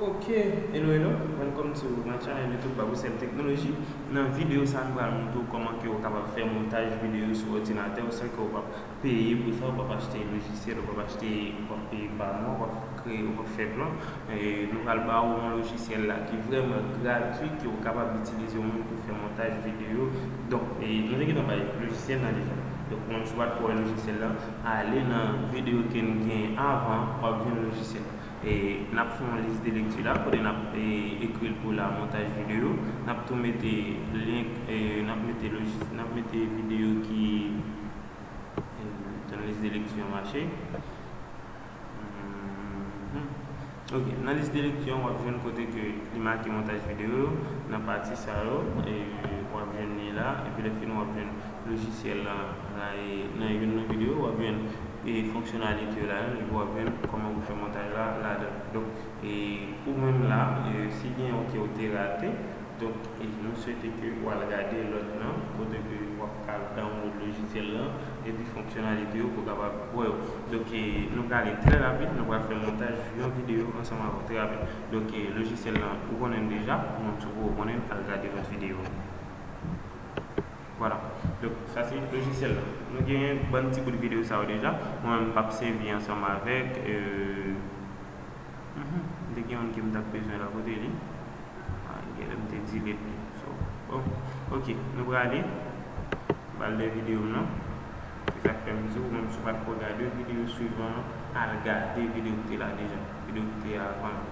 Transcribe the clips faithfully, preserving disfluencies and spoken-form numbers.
Ok, hello, hello, welcome to my channel YouTube, Baboucel Technology. Nan videyo sa, nou pral montre w kòman ke w kapab fè montaj videyo sou òdinatè w san ke w p ap peye pou sa, w p ap achte lojisyèl, w p ap achte, w p ap peye pa mwa, w p ap kreye, w p ap fè plan. E nou pral ba w yon lojisyèl la ki vrèman gratui, ke w kapab itilize w menm pou fè montaj videyo. Donk, e nou te gentan bay lojisyèl la deja. Donk, ou menm si w pa t ko wè lojisyèl la, ale nan videyo ke n gen avan, w ap jwenn lojisyèl la. E n ap fè yon lis de lekti la, kote n ap, e, ekri l pou la, montaj videyo. N ap tou mete link, e, n ap mete lojis-, n ap mete videyo ki, e, nan lis de lekti an mache. Mhm. Ok, nan lis de lekti an, w ap jwenn kote ke li make montaj videyo yo, nan pati sa yo, e, w ap jwenn li la, epi lè fini, w ap jwenn lojisyèl la, la, e, nan youn nan videyo, w ap jwenn e fonksyonalite yo ladan, epi w ap jwenn kòman pou fè montaj la ladan. Donk, e, ou menm la, e, si gen yon ke w te rate, donk, e, nou swete ke w al gade lòt lan, kote ke w ap ka download lojisyèl lan, epi fonksyonalite yo pou w kapab wè yo. Donk, e, nou prale trè rapid, nou pral fè montaj yon videyo ansanm avè w trè rapid. Donk, e, lojisyèl lan, ou konnen l deja, ou menm si w poko konnen l, al gade lòt videyo. Vwala. Donk, sa se lojisyèl la. Nou genyen bann ti bout videyo sa yo deja. Mwen menm, m p ap sèvi ansanm avèk, euh, mhm, m te gen youn ke m t ap bezwen la, kote li? Ah, genlè m te delete li. So, bon, ok, nou prale. M pral lè videyo m nan. Se sa k fè m di w, menm si w pa t ko gade videyo swivan an, al gade videyo ki te la deja. Videyo ki te avan an.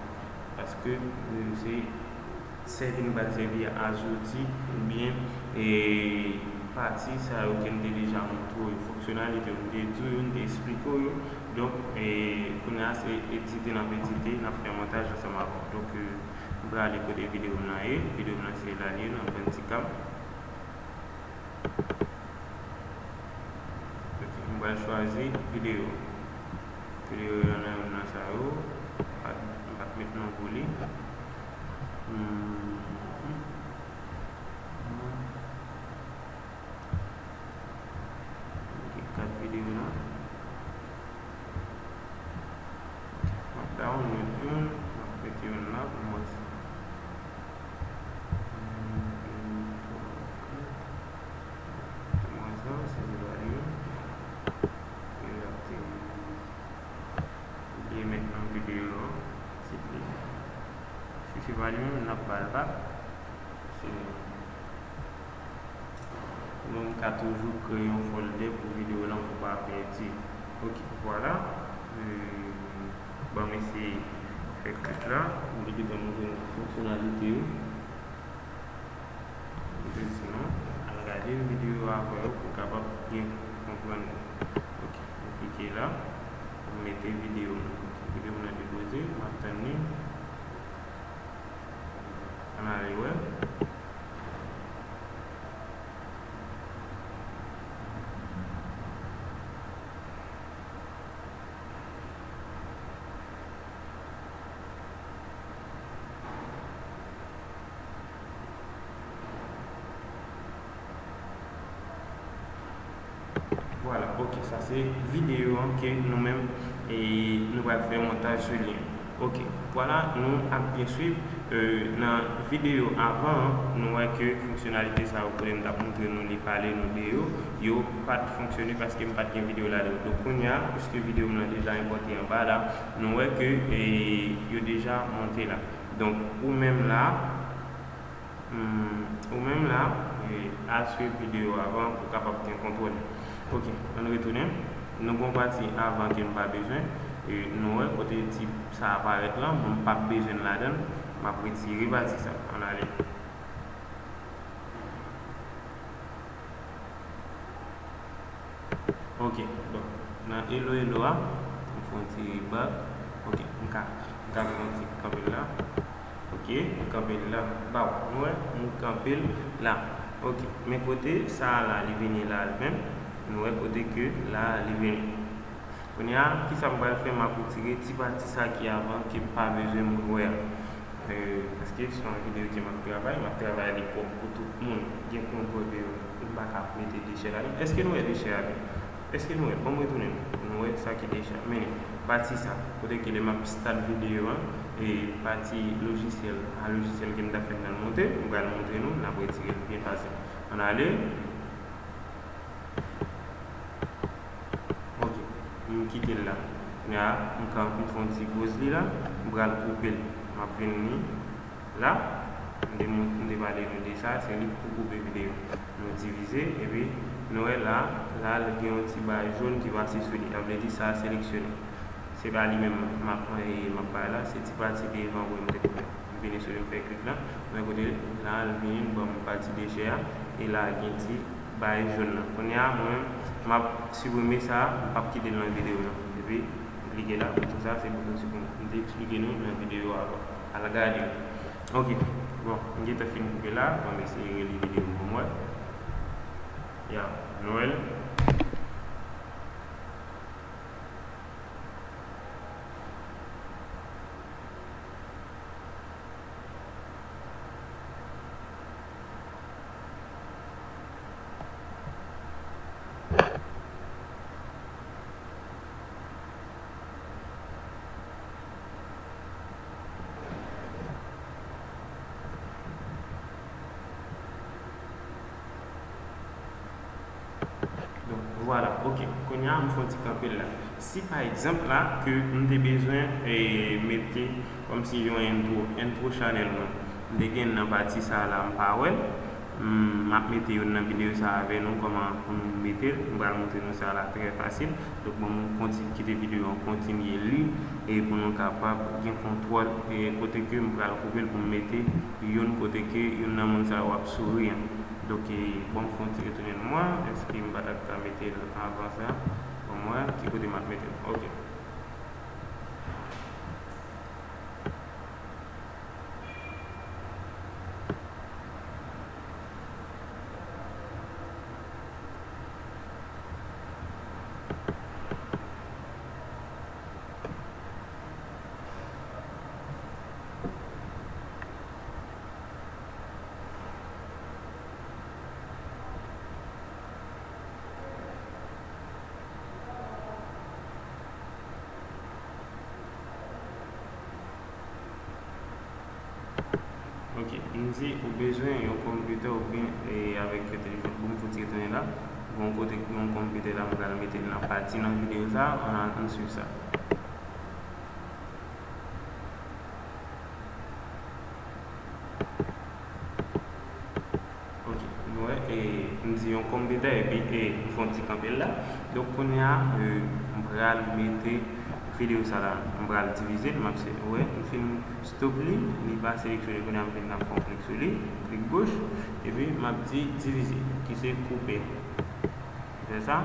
Paske, euh, se sèvi, nou pral sèvi a zouti oubyen, e, pati sa yo ke n te deja montre w yo, fonksyonalite yo, n te di w yo, n te eksplike w yo. Donk, e, kounye a se edite n ap edite, n ap fè montaj ansanm avè w. Donk, e, m prale kote videyo m nan ye. Videyo m nan se la li ye, nan Bandicam. Ok, m pral chwazi videyo. Videyo yo nan youn nan sa yo. M pa t, m pa t met non pou li. Hmm. Ok, kat videyo la. M ap download youn, m ap mete youn la pou mwen. Mwen sa, se li pa li menm. E l ap te bliye met nan videyo an, se li. Si se pa li menm, n ap ba l bak. Se Ou menm ka toujou kreye yon folder pou videyo lan pou pa pèdi. Ok, vwala. Euh, ban m eseye fè kat la. M te gentan montre nou fonksyonalite yo. Epi sinon, al gade videyo avan yo pou w kapab byen konprann yo. Ok, m klike la. M mete videyo m nan. Videyo m nan depoze, m ap tann li. Ann ale wè. Vwala, ok, sa se videyo an ke nou menm, e, nou pral fè montaj sou li an. Ok, vwala, nou ap byen swiv. Euh, nan videyo avan an, nou wè ke fonksyonalite sa yo kote m t ap montre nou li, pale nou de yo, yo pa t fonksyone paske m pa t gen videyo ladan. Donk, kounye a, piske videyo m nan deja enpòte anba la, nou wè ke, e, yo deja monte la. Donk, ou menm la, Hmm, ou menm la, e, al swiv videyo avan pou w kapab gen kontwòl. Ok, ann retounen. Nou gen yon pati avan ke n pa bezwen. E, nou wè kote ti sa a parèt lan, mwen m p ap bezwen l ladan l. M ap retire pati sa. Ann ale. Ok, bon, nan hello hello a, m fè yon ti bak. Ok, m ka, m ka fè yon ti kanpe l la. Ok, m kanpe l la. Baw, nou wè, m kanpe l la. Ok, men kote sa a la, li vini la, li menm. Nou wè kote ke la, li vini. Kounye a, kisa m pral fè? M ap retire ti pati sa ki avan, ke m pa bezwen moun wè a. Euh, paske se yon videyo ke m ap travay, m ap travay li pwòp pou tout moun gen kontwòl de yo. M pa ka mete dechè ladan. Èske nou wè dechè a byen? Èske nou wè? Ban m retounen. Nou wè sa ki dechè. Men, pati sa, kote ke lè m ap start videyo an, e pati lojisyèl a lojisyèl ke m t ap fè nan monte, m pral montre nou, n ap retire l byen fasil. Ann ale. Ok, m kite l la. Kounye a, m ka, m fè yon ti poz li la, m pral koupe l. M ap vin li la, m te mont-, m te pale nou de sa, se li pou koupe videyo. Nou divize, epi nou wè la, la, l gen yon ti bagay jòn ki pase sou li. Sa vle di sa seleksyone. Se pa li menm m ap, e, m ap pale la, se ti pati devan wi m te koupe. M vini sou li, m fè klik la, mwen kote la, l vini, l ban m pati de chè a, e la, gen ti bay jòn nan. Kounye a, mwen menm, m ap siprime sa, m p ap kite l nan videyo nan. Epi, m klike la, bouton sa, se bouton siprime. M te eksplike nou nan videyo avan. Al gade yo. Ok, bon, m gentan fin koupe la, bon, m eseye reli videyo pou m wè. Ya, nou wè l. Donk, vwala, ok. Kounye a, m fè yon ti kanpe l la. Si, pa egzanp, la, ke m te bezwen, e, mete kòmsi yon intro, intro chanèl mwen. M te gen nan pati sa a la, m pa wè l. M, m ap mete youn nan videyo sa a avè nou, kòman pou nou mete l. M pral montre nou sa la trè fasil. Donk, bon, m konti-, kite videyo an kontinye li, e pou nou kapab gen kontwòl, e kote ke m pral koupe l pou m mete youn kote ke youn nan moun sa yo ap souri an. Donk, e, bon, m fè yon ti retounen mwen. Èske m pa t ap ka mete l avan sa? Bon, mwen, ki kote m ap mete l? Ok. Ok, m di ou bezwen yon konpitè oubyen, e, avèk yon telefòn. Bon, m fouti retounen la. Bon, kote yon konpitè la, m pral mete l nan pati nan videyo sa, ann, ann swiv sa. Ok, nou wè, e, m di yon konpitè epi, e, m fè yon ti kanpe l la. Donk, kounye a, e, m pral mete videyo sa la, m pral divize l, m ap se, wè, m fin stop li, li pa seleksyone, kounye a m vin ap fè yon klik sou li, klik goch, epi m ap di divize, ki se koupe. Fè sa?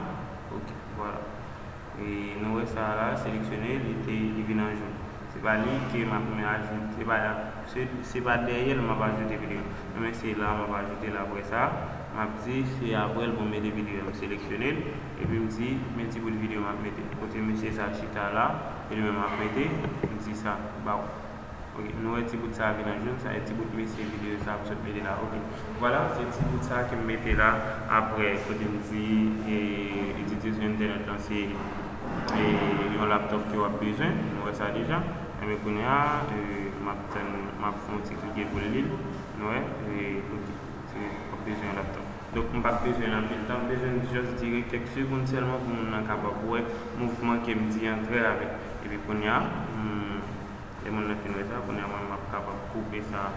Ok, vwala. E nou wè sa la, seleksyone, li te, li vin an jòn. Se pa li ke m ap men ajoute, se pa, se, se pa dèyè l m ap ajoute videyo. Men se la m ap ajoute l apre sa. M ap di se apre l pou m mete videyo. M seleksyone l, epi m di, men ti bout videyo m ap mete. Kote mesye sa chita la, e li menm ap mete, m di sa, baw. Ok, nou wè ti bout sa a vin an jòn, sa e ti bout mesye videyo sa a m sot mete la. Ok, vwala, se ti bout sa a ke m mete la apre, kote m di, e, itilize entènèt lan se, e, yon laptòp ke w ap bezwen, nou wè sa deja. Enben, kounye a, e, m ap tann, m ap fè yon ti klike pou l li l, nou wè, e, ok, se, w ap bezwen yon laptòp. Donk, m p ap bezwen anpil tan, m bezwen jis dire kèk segonn sèlman pou moun nan kapab wè mouvman ke m di an trè rapid. Epi kounye a, m, lè moun nan fin wè sa, kounye a mwen, m ap kapab koupe sa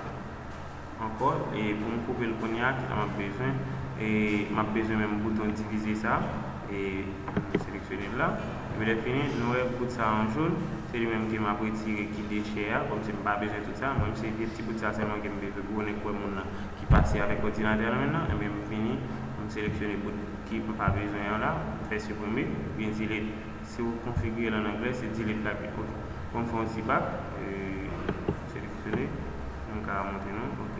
ankò. E pou m koupe l kounye a, kisa m ap bezwen? E m ap bezwen menm bouton divize sa. E m seleksyone l la. Epi lè fini, nou wè bout sa an jòn, se li menm ke m ap retire ki dechè a, kòmsi m pa bezwen tout sa. Mwen, se ti bout sa sèlman ke m bezwen pou konnen kwè moun nan ki pase avèk òdinatè nan men nan, enben m fini, m seleksyone bout ki m pa bezwen an la, m fè siprime, oubyen delete. Si w konfigire l an anglè, se delete l ap ye. Ok. Bon, m fè yon ti back, e, seleksyone, m ka montre nou, ok.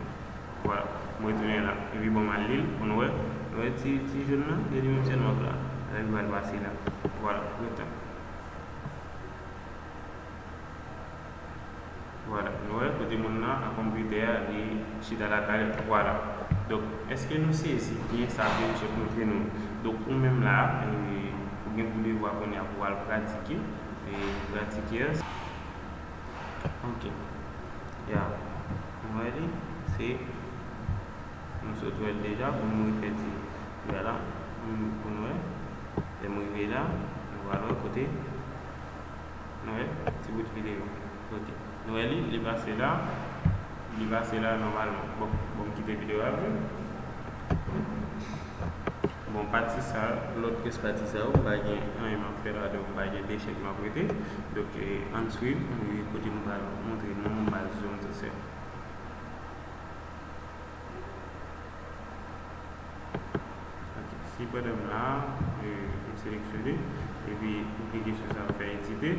Vwala, m retounen la. Epi bon, m al li l, pou nou wè, nou wè ti, ti jòn nan, e li menm sèlman k la. Lè l pral pase la. Vwala, gentan. Vwala, nou wè kote moun nan ak konpitè a, li chita lakay li. Vwala. Donk, èske nou sezi byen sa ke misye montre nou? Donk, ou menm la, e, ou gen pou devwa kounye a pou w al pratike, e, pratike. Ok. Ya. Nou wè li, se, nou sot wè l deja, pou nou refè ti bagay la, pou nou wè. Lè m rive la, nou pral wè kote, nou wè, ti bout videyo. Ok. Nou wè li, li pase la, li pase la nòmalman. Bon, bon, m kite videyo a vre. Bon, pati sa, lòt rès pati sa yo, m pa gen anyen m ap fè ladan, m pa gen dechèk m ap rete. Donk, eh, ann swiv, eh, kote m pral montre nou, m pral zoom tout sèl. Ok, si pandan m la, eh, m seleksyone, epi m klike sou sa, m fè edite.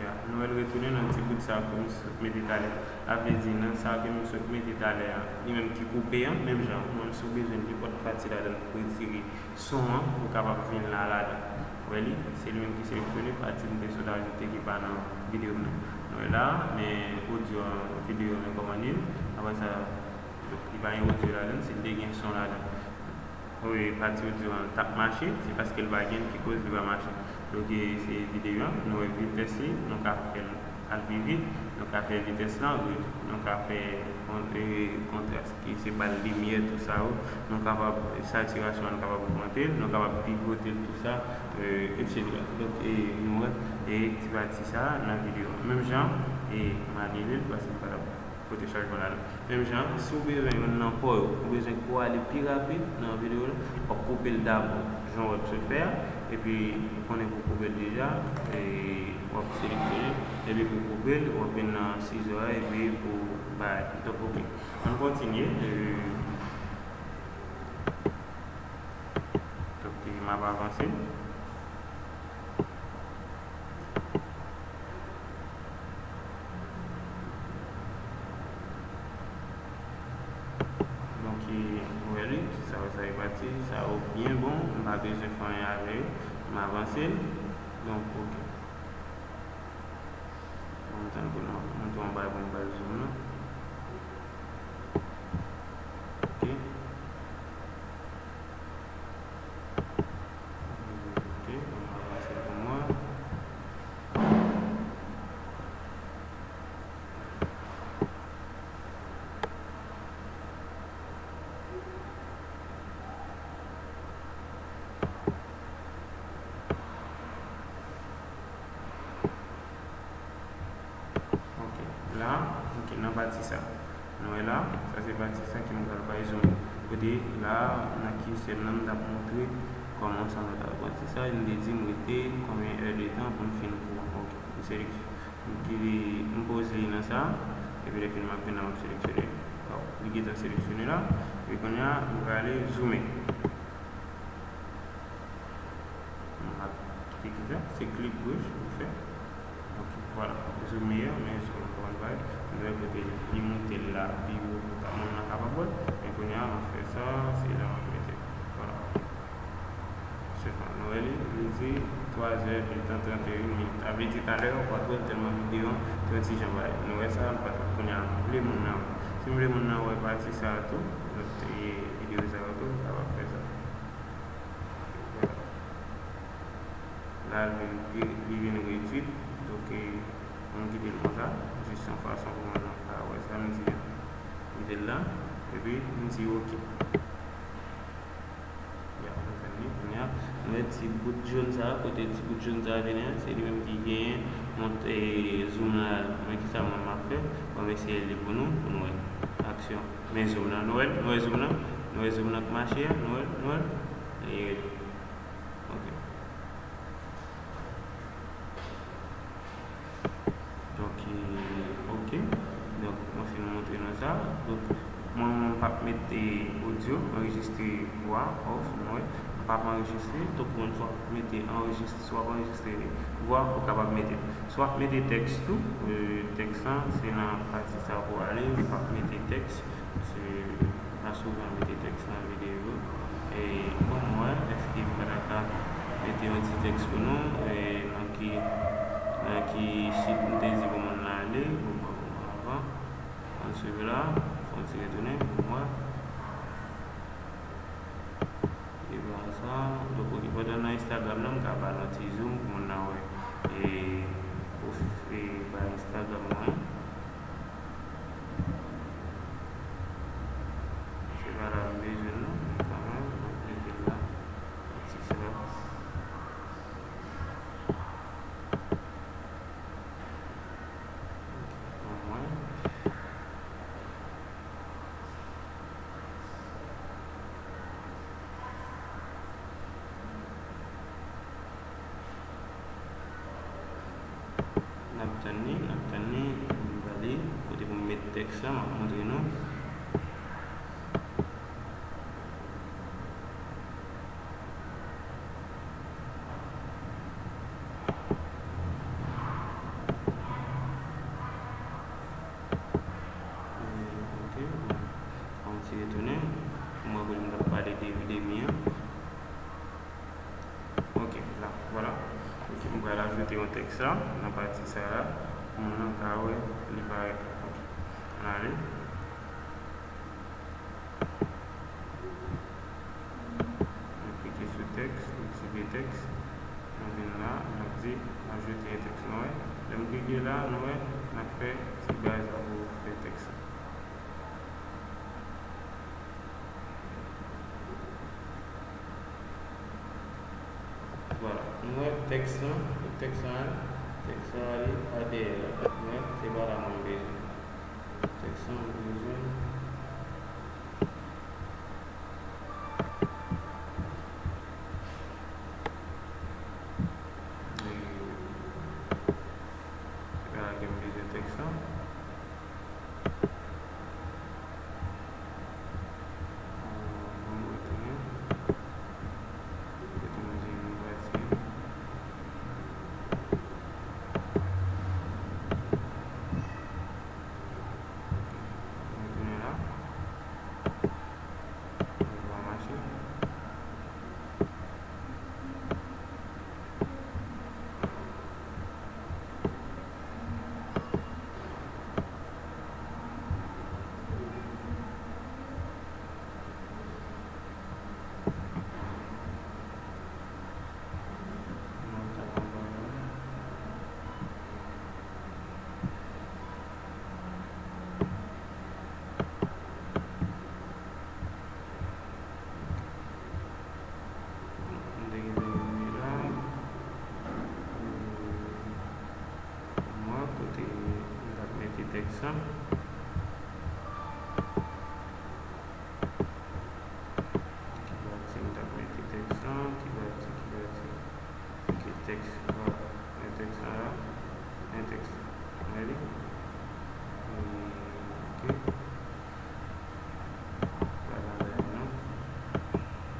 Ya, nou wè l retounen nan ti bout sa ke m sot mete talè. Sa vle di, nan sa ke m sot mete talè a, li menm ki koupe an, menm jan, ou menm si w bezwen nenpòt pati ladan l pou retire son an, ou kapab vin la, ladan. Ou wè li, se li menm ki seleksyone, pati m te sot ajoute ki pa nan videyo m nan. Nou wè la, men odyo an, videyo an, men kòman li ye. Apre sa, li pa gen odyo ladan, si l te gen son ladan. Wi, pati odyo an t ap mache, se paske l pa gen ki koz li pa mache. Donk, e, se videyo an, nou wè vitès li, nou ka fè l al pi vit, nou ka fè vitès lan ret, nou ka fè kon-, e, kontras ki se ba l limyè, tou sa yo, nou kapab, satirasyon an, nou kapab ogmante l, nou kapab pivote l, tou sa, e, etsetera. Donk, e, nou wè, e ti pati sa nan videyo an. Menm jan, e, m anile l, paske m pa t ap pote chanjman ladan. Menm jan, si w bezwen youn nan pò yo, ou bezwen kò ale pi rapid nan videyo la, w ap koupe l dabò, jan w wè m sot fè a, epi ou konnen pou koupe l deja, e w ap seleksyone, epi pou koupe l, w ap vin nan sizo a, epi pou bay. Donk, ok. Ann kontinye, e, donk, m ap avanse. Donk, e, ou wè li, sa yo, sa yo pati, sa yo byen bon, m pa bezwen fè anyen avè yo, m avanse l. Donk, ok. Bon, m tann pou nou montre yon bagay pou m bay zoom nan. Ok. Ok, bon, m avanse pou mwen. Ok, la, ok, nan pati sa. Nou wè la, sa se pati sa ke m pral bay zoom. Kote la, nan Q S M nan, m t ap montre kòman sa nou t ap pati sa, m te di m rete konbyen è de tan pou m fin kou an. Ok, m seleksyone, m kite, m poze li nan sa, epi lè fini m ap vin la, m ap seleksyone. Bon, li gentan seleksyone la, epi kounye a, m prale zoumen. M ap kite ki sa, se klik goch ou fè. Ok, vwala. Zoom meyè, men zoom ankò yon bagay. Nou wè kote li monte l la pi wo pou moun nan kapab wè. Men kounye a, m ap fè sa, se la m ap mete l. Vwala. Se sa, nou wè li, li di twa zè de tan trannteyen minit. Sa vle di talè a, ou pa t wè l tèlman videyo an te yon ti jan bagay. Nou wè sa, nou pa t wè. Kounye a, m vle moun nan wè. Si m vle moun nan wè pati sa a tou, lòt, e, videyo sa yo tou, m kapab fè sa. Vwala. La, li, li, li vin redui. Donk, e, nou kite l konsa. Jis yon fason pou moun nan ka wè sa m di a. Kite l la. Epi, m di ok. Ya, nou fè li. Kounye a, nou wè ti bout jòn sa a, kote ti bout jòn sa a vini an, se li menm ki genyen mont, e, zoom la. Men kisa mwen m ap fè? Bon, m eseye li pou nou, pou nou wè. Aksyon. Men zoom nan, nou wè, nou wè zoom nan, nou wè zoom nan k mache a, nou wè, nou wè. E, ok. Donk, e, ok. Donk, mwen fin montre nou sa. Donk, mwen, mwen p ap mete odyo, anrejistre vwa, off, nou wè. Mwen p ap anrejistre, tout moun swa mete anrejistre, swa anrejistre vwa, ou kapab mete. Swa mete tèks tou, e, tèks lan, se nan pati sa pou ale, m p ap mete tèks, se pa souvan mete tèks nan videyo. E, bon, mwen, èske m pa ta ka mete yon ti tèks pou nou, e, nan ki, nan ki sit m te di pou moun nan ale, pou mwen, pou mwen avan. Ann swiv la, fè yon ti retounen pou mwen. Epi konsa, donk, ok, pandan nan Instagram nan, m ka ba l yon ti zoom pou moun nan wè. E, ou E ba Instagram mwen. Se pa la m bezwen l non, men kanmenm, m ap klike la. Ti sa. Mwen. N ap tann li, n ap tann li, m pale kote pou m met tèks la, m ap montre nou. Ok, bon. An ti retounen. Mwen, pou m t ap pale de Udemy an. Ok, la, vwala. Ok, m pral ajoute yon tèks la, nan pati sa a, pou moun nan ka wè li parèt la. Ok, ann ale. Mwen klike sou tèks, aktive tèks. Mwen vin la, mwen di ajoute un texte. Nou wè, lè m klike la, nou wè, n ap fè ti baz la pou fè tèks la. Vwala, nou wè tèks lan, tèks lan, tèks lan ale pa dèyè la. Nou wè, se pa la mwen bezwen. Tèks lan mwen bezwen. E, se pa la ke m bezwen tèks lan. M te gen yon la. Mwen, kote m t ap mete tèks lan. Ki pati m t ap mete tèks lan, ki pati, ki pati. Ok, tèks, vwala. Men tèks lan la. Men tèks lan. Gade. Ok. Sa la la non.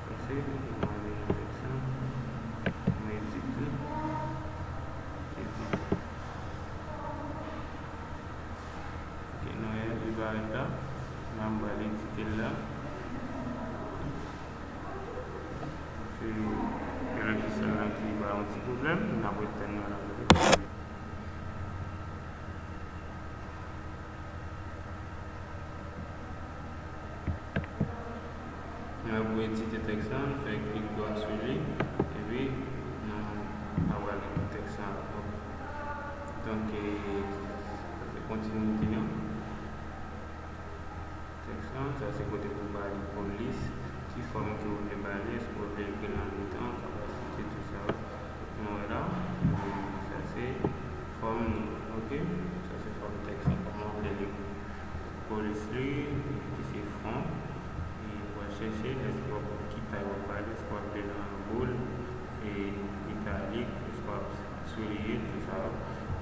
Pase, mwen ale nan tèks lan. Mwen edit li. Edit. Ok, nou wè li parèt la. Mwen pral edite l la. Se lojisèl la ki ba yon ti pwoblèm. N ap ret tann yon lòt. Nou wè pou edite tèks lan, nou fè klik dwa sou li, epi nou pa pral ekri tèks lan ankò. Donk, e, sa se kontinite an. Tèks lan, sa se kote pou pale polis, ki fòm ke w vle pale, èske w vle ekri l nan mitan, kapasite, tout sa yo. Nou wè la, sa se fòm li, ok? Sa se fòm tèks lan, kòman w vle li. Polis li, ki se fon, e w al chèche, èske w ap, ki tay w ap pale, èske w ap li nan boul, e italik, èske w ap souliye, tout sa yo.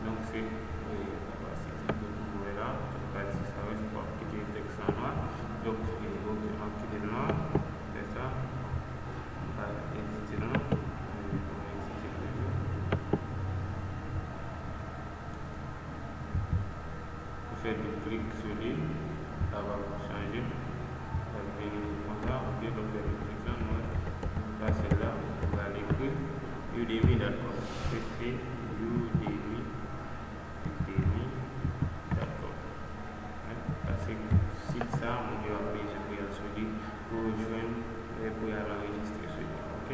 Donk, se, e, kapasite. Donk, nou wè la, tout pati sa yo, se pou ap kite tèks lan nwa. Donk, e, ok, m ap kite l nwa. Fè sa. M pa edite l non. E, m edite l toujou. Ou fè doub klik sou li, sa va chanje. Sa vin konsa, ok, donk fè doub klik la, nou wè, nou pase la, nou pral ekri udemy dot com. Se, se udemy, udemy dot com. Sa se sit sa, moun yo ap bezwen pou y al sou li, pou yo jwenn, e pou y al anrejistre sou li, ok?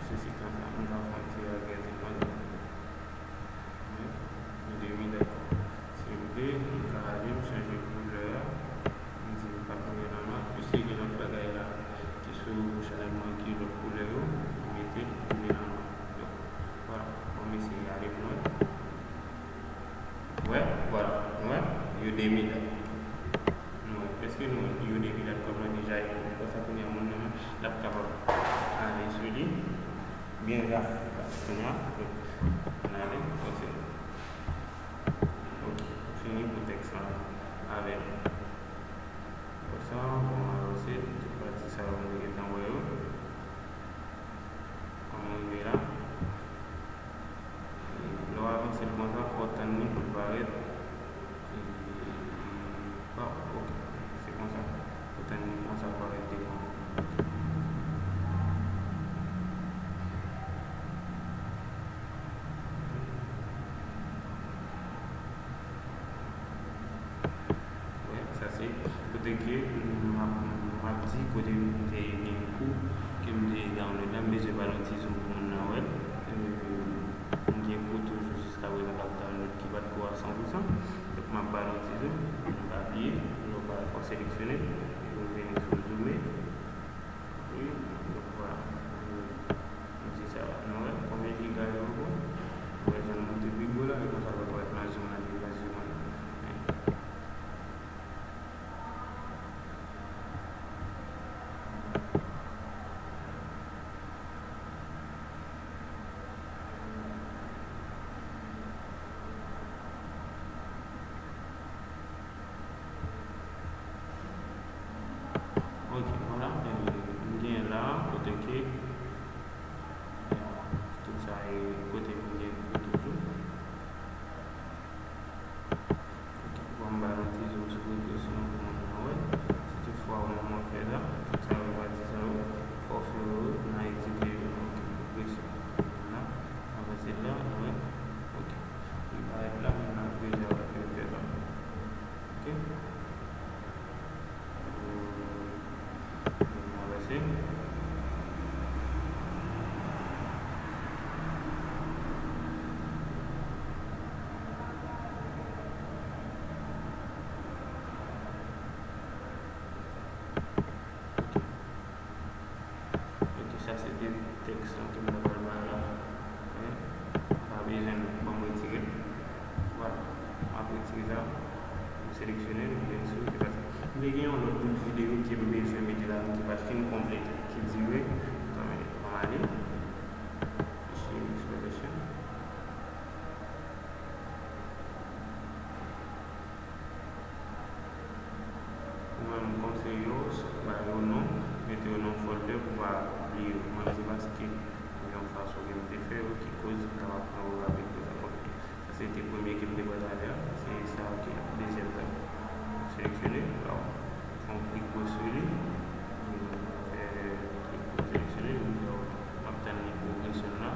Se sit lan sa, nou ka fè yon ti agrandiman. Men, Imidad. Nou wè, èske nou wè, yo de Imidad kòb lan deja ekri? Konsa kounye a moun nan, l ap kapab ale sou li. Byen, la, kounye a, ann ale, kontinye. Ok, fini pou tèks lan avè nou. Konsa, bon, alò, se tout pati sa yo, nou te gentan wè yo. Kòman rive la? Lè w avanse l konsa, fò w tann li pou l parèt. Bon, ok. Se konsa. Fò w tann li konsa pou parèt devan. Wè, sa se kote ke m ap, m ap di kote m te gen kou, ke m te download la, m bezwen ba l yon ti zoom pou moun nan wè l. E, m gen kou toujou jiskaprezan k ap download ki pa t ko a san pou san. Donk, m ap ba l yon ti zoom, m pa bliye, lè w pa fò seleksyone, epi w vini sou zoome. Wi, donk, vwala. M di sa, nou wè, konbyen giga yo ankò? Ou wè, jan l monte pi gwo la, e konsa w wè nan zoom nan, li nan zoom nan. Ok, vwala, e, m gen la, kote ke, e, tout sa e kote m gen kou toujou. Ok, bon, m ba nou ti zoom sou pwogresyon pou moun nan wè. Si tout fwa ou menm w ap fè sa, tout sa yo pati sa yo, fò w fè yo nan edite yo. Ok, pwogresyon. La, avanse la, nou wè. Ok. Li parèt la, moun nan deja wè ke l fè sa. Ok. Avanse. Ok, sa se te tèks lan ke m ta pral bay la. Men, pa bezwen l, ban m retire l. Vwala, m ap retire sa. M seleksyone l, m vin sou, se pa sa. M te gen yon lòt bout videyo ke m bezwen mete la, ki pa t fin konplete, ki dire, ban m ale. Share exploitation. Ou menm, kòm se yo, ba yo non, mete yo nan folder pou pa bliye yo. Mwen, se paske yon fason ke m te fè yo ki koz m ta pa pran yo rapid konsa. Bon, sa se te premye ke m te pataje a, se sa ki dezyèm tan. Seleksyone, la, fè yon klik gwo sou li, fè klik gwo seleksyone, m ap tann li pwogrese la.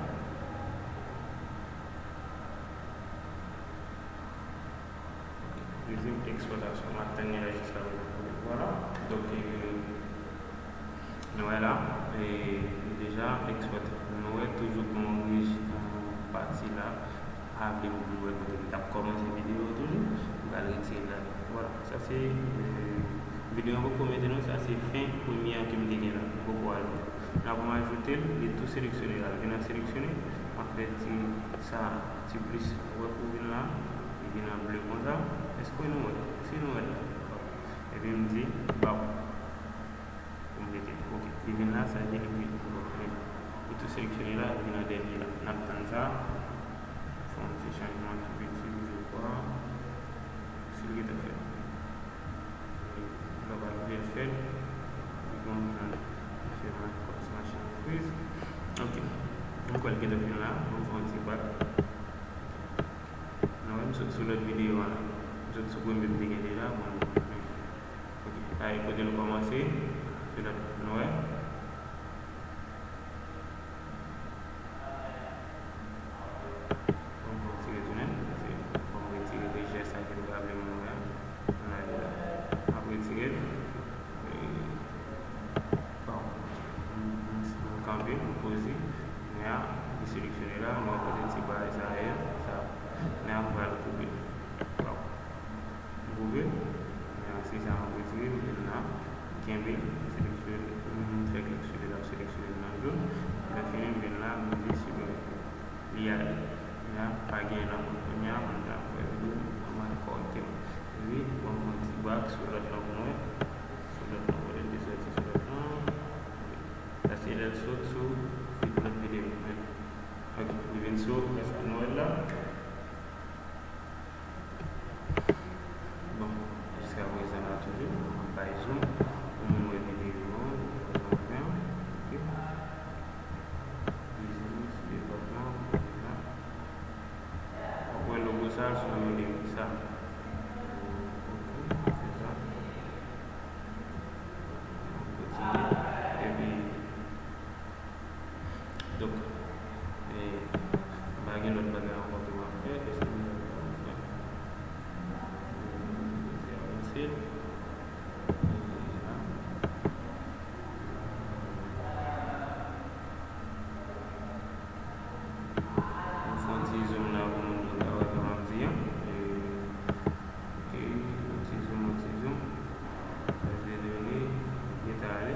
Dezyèm eksplwatasyon, m ap tann li la jiskaprezan. Vwala. Donk, e, nou wè la, e, li deja eksplwate. Nou wè toujou gen yon rejis, yon pati la, pa vle pou nou wè kote li t ap kòmanse videyo toujou. M pral retire l la. Vwala, sa se, e, videyo an poko mete non, sa se fen premye an ke m te gen la. M poko ajoute. La pou m ajoute l, li tou seleksyone la. Vin nan seleksyone, m ap fè ti sa, ti plis. Ou wè pou vin la, li vin an ble konsa. Èske nou wè? Si nou wè la. Epi m di, baw. Pou m mete l. Ok. Li vin la, sa vle di li, li, li tou seleksyone la, li vin an dènye la. N ap tann sa. Fè yon ti chanjman tou piti, je crois. Si l gentan fèt. Lè w pa vle l fèt, li gon jan l fè machin priz. Ok. M kwè l gentan fin la, ban m fè yon ti bak. Nou wè, m sot sou lòt videyo an la. M sot sou premye m te gen deja, bon, ok. Sa e kote l kòmanse, se lòt, nou wè. Bon, bon, ti retounen, se, bon, retire rejès sa ke m ta vle moun wè a. Ann ale la. M ap retire l. E, bon, m, m, m kanpe, m poze. Kounye a, li seleksyone la, nou wè kote ti bagay sa ye, sa. Kounye a, m pral koupe. Bon. M koupe. Kounye a, se sa m ap retire, m vin la, m kenbe, m seleksyone, m fè klik sou li, l ap seleksyone l nan jaune. Lè fini, m vin la, m di siprime. Li ale. Kounye a, pa gen nan moun. Kounye a, moun nan ap wè videyo, m ap kòrèkte l. Epi, Sou lòt lan pou nou wè. Sou lòt lan, wè, li te soti sou lòt lan. Sa se lè l sot sou feed lòt videyo. Ok, li vin sou, wè sa nou wè la. Bon, jiska prezan la toujou, m ap bay zoom pou moun wè videyo an, ok. Biznis, devlòpman, la. W ap wè logo sa sou liv sa. Ok, se sa. Kontinye. Epi, donk, e, m pa gen lòt bagay ankò ke m ap fè, e se yon lòt bagay m ap fè. Se avanse. E la. Mwen fè yon ti zoom la pou moun yo ka wè sa m ap di an. E, ok, yon ti zoom, yon ti zoom. Pèse de done, etale.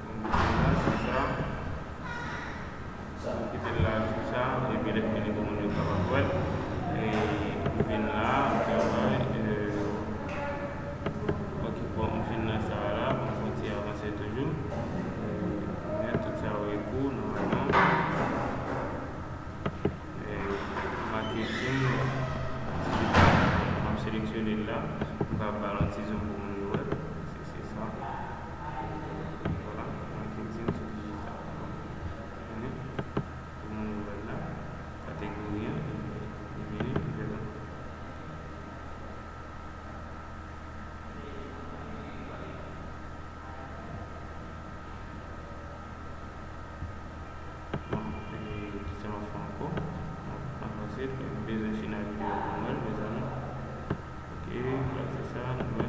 Bon, la, se sa. Mwen kite l la sou sa, epi lè fini pou moun yo kapab wè l. E, m vin la, m travay, e, Ok, bon, m fin nan sa a la, m kontinye avanse toujou. Men tout sa yo ekou, nòmalman. E, marketing, m ap seleksyone l la, m ka ba l yon ti zoom pou moun yo wè. Se, se sa. Vwala, marketing sou digital. Pou moun yo wè l la, kategori an, li vini, li prezan. Bon, e, kisa m ap fè ankò? M ap avanse, m bezwen fini ak videyo pou mwen, mezanmi. Ok, pase sa, nou wè.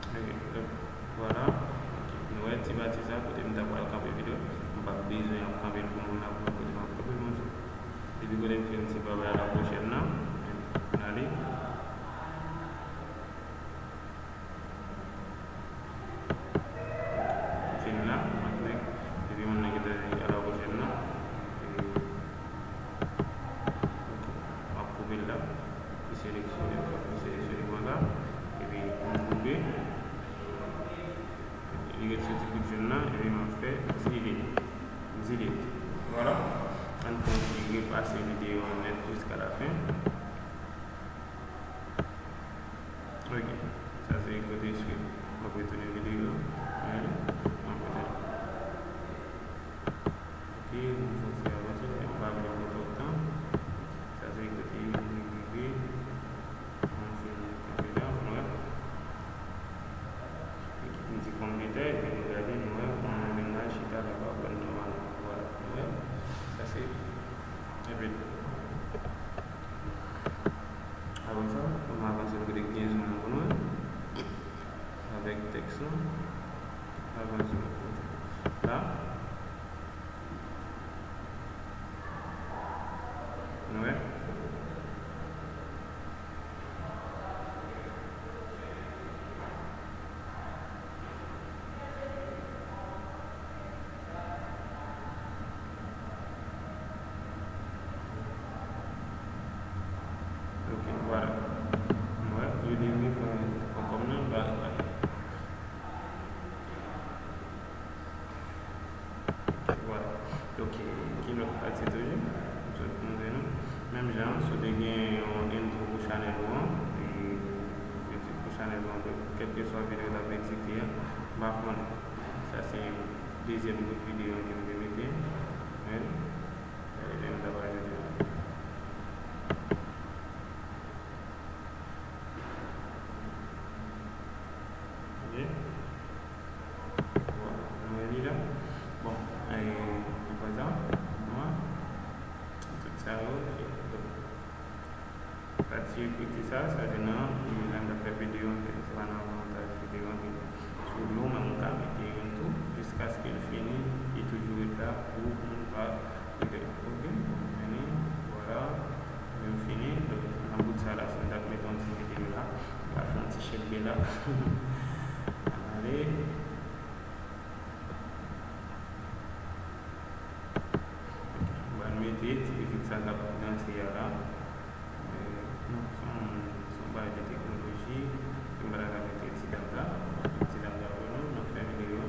Ok, donk, vwala. Ok, nou wè ti pati sa kote m ta pral kanpe videyo. M p ap bezwen ap kanpe l pou moun la pou kote m ap kanpe l, monchè. Depi kote m fin, se babay a la pwochèn nan. N ale. Fin la, m ap nèk. Epi moun nan ki ta di a la pwochèn nan. E, ok, m ap koupe l la. Li seleksyone, li seleksyone konsa. Epi m koupe. Li ret sou ti bout jòn nan, epi m ap fè delete. Delete. Vwala. Ann kontinye repase videyo an nèt jiska la fen. Ok. Sa se kote script. M ap retounen videyo a. Mwen, m ap retounen. Ok, nou fè ti avanse, men m pa vle pran twòp tan. Sa se kote mizik rive. Mwen fin kanpe la, nou wè. Ekip m di konpitè, epi nou gade, nou wè, mwen menm la, chita la, pa pran nòmal. Vwala, nou wè. Sa se epi Apre sa, nou avanse kote ki gen zoom nan pou nou wè. Avèk tèks lan. Avanse la. Nou wè. Ok, vwala. Mwen, yo devni pran kòkòm nan, ba, ba. Vwala. Ok, ki lòt pati toujou? M sot montre nou. Menm jan, si w te gen yon intro pou chanèl ou an, e, YouTube pou chanèl ou an, kèlkeswa videyo w t ap edite a, m pa konnen. Sa se dezyèm bout videyo an ke m te mete. Men, gade, men m t ap ajoute la. Ok. Vwala, nou wè li la. Bon, e, nou wè sa, nou wè. Tout sa yo, se, pati ekriti sa, sa se nan, e, lè m t ap fè videyo an, se pa nan montaj videyo an, men sou lo, mwen, mwen ka mete youn tou, jiskaske l fini, li toujou ret la pou moun pa rive. Ok, bon, vini. Ale. Mwen mete ti pitit sa k ap danse a la. Non, se yon, se yon bagay de teknoloji. Mwen pa ta ka mete ti dam la. Ti dam la pou nou, nou fè videyo.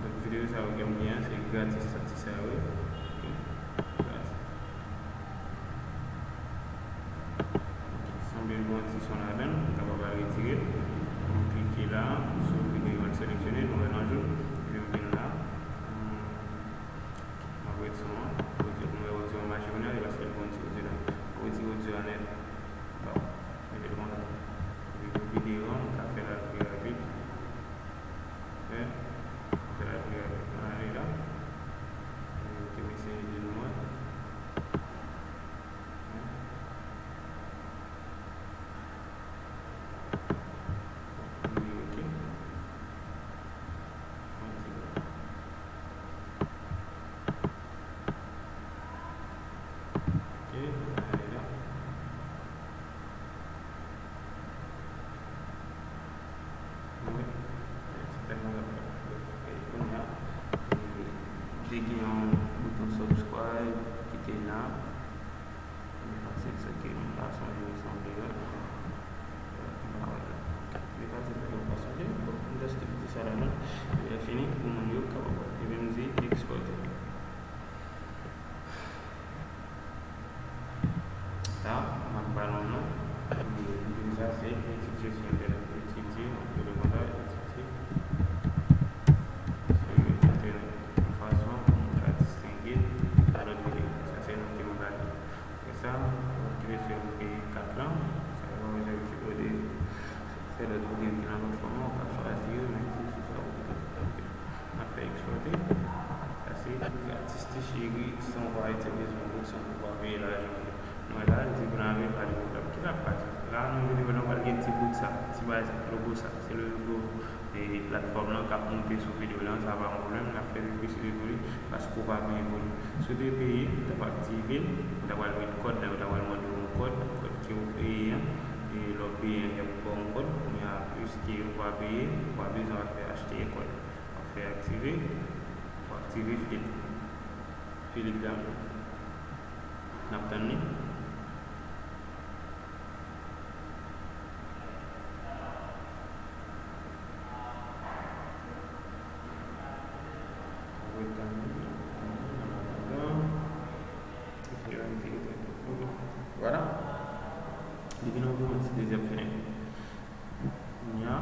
Donk, videyo sa yo ke m gen an, se gratis, sa ti sa yo ye. Gratis. Sanble l gen yon ti son ladan l, m kapab al retire l. M klike la, sou videyo m seleksyone, nou wè nan jòn, epi m vin la. M ap ret son an, odyo, m wè odyo an mache kounye a, se paske l gen yon ti odyo la. M ap retire odyo a nèt. Bon, mete l konsa. Epi pou videyo an, m ka fè l al pi rapid. Ok? M fè l al pi rapid. Ann ale la. Epi m eseye jwenn mwen. Te gen yon bouton subscribe ki te la. Li fasil, sa ke m pa sonje, li sanble, wi. M pa wè la. Li fasil, sa ke m pa sonje. Bon, m jis te mete sa la, non. Lè fini, pou moun yo kapab wè. Epi m di, ekspòte. La, m ap ba nou non. Videyo sa, se etidye sou entènèt. Etidye, nou rele konsa, etidye sou entènèt. Yon fason pou nou ka distenge de lòt videyo. Sa se non ke m ba li. Apre sa, w ap klike sou M P kat lan. Sa yo pa bezwen okipe w de fè lòt videyo ki nan lòt fòma, w ka chwazi yo, men se sou sa w ap klike. N ap fè ekspòte. Sa se gratis ti cheri, san w pa itilize yon goud, san w pa peye lajan. Nou wè la, li di pou n ale pale pou l ap, ki l ap pase. La, nan videyo la, w pral gen ti bout sa, ti bagay sa, logo sa. Se le logo e platfòm lan k ap moute sou videyo lan, sa pa yon pwoblèm, n ap fè piblisite pou li, paske w pa peye pou li. Si w te peye, ou t ap aktive l, ou ta pral met kòd la, yo ta pral mande w yon kòd, kòd ke w peye an, e lè w peye an, y ap ba w yon kòd, kounye a, piske ou pa peye, ou pa bezwen al fè achte kòd. W ap fè aktive, w ap aktive filik, filik la. N ap tann li. Vwala. Li vin ouvri yon ti dezyèm fenèt. Kounye a,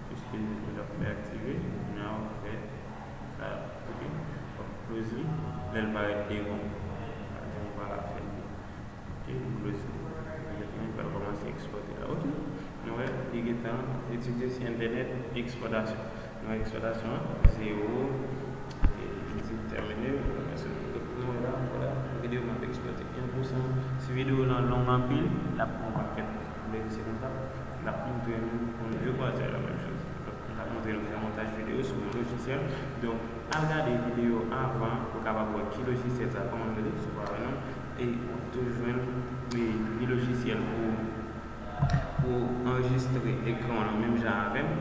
piske nou t ap fè aktive, kounye a w ap fè sa, ok? W ap close li, lè l parèt devan w. Sa gen yon pa la fè li. Ok, nou close li. Mentnan, li pral kòmanse ekspòte la, ok? Nou wè, li gentan etidye sou entènèt, ekspòtasyon. Nou wè ekspòtasyon an, zewo, e li di tèmine. Nou wè la, vwala, videyo m ap ekspòte. Yon pou san, si videyo lan long anpil, l ap pran yon pakèt. Ou vle di se konsa, l ap montre nou, je crois se la menm choz. Donk, l ap montre nou fè montaj videyo sou yon lojisyèl. Donk, al gade videyo avan pou w kapab wè ki lojisyèl sa, kòman l rele, si w pa wè non. E w ap tou jwenn, e, li lojisyèl pou, pou anrejistre ekran w lan menm jan avè m.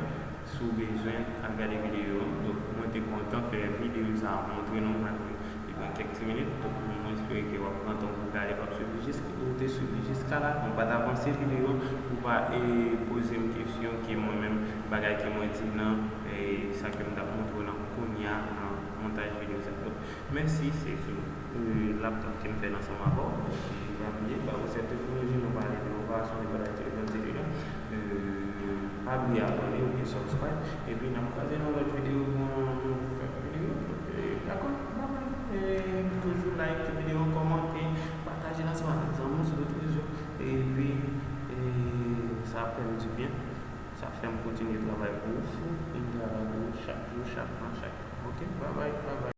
Si w bezwen al gade videyo an, donk, mwen te kontan fè videyo sa a montre nou, malgre li pran kèk ti minit. Donk, mwen espere ke w ap pran tan w pou w gade, w ap swiv li jis, ou te swiv li jiska la. Mwen pa t avanse videyo an pou w pa, e, poze m kesyon ke mwen menm, bagay ke mwen di nan, e, sa ke m t ap montre w lan kounye a nan montaj videyo sa. Donk, mèsi, se sou, e, laptop ke m fè l ansanm avè w. Donk, e, pa bliye, ba ou sèt teknoloji, nou pale de yon fason, de bagay ki nan seri la. E, pa bliye abòne oubyen subscribe. Epi, n ap kwaze nan lòt videyo pou yon lòt videyo. Donk, e, dakò, babay. E, toujou like videyo, kòmante, pataje l ansanm avèk zanmi w sou lòt rezo. Epi, e, sa ap fè m dibyen. Sa ap fè m kontinye travay pou ou. Pou m travay pou ou chak jou, chak mwa, chak tan. Ok? Babay, babay.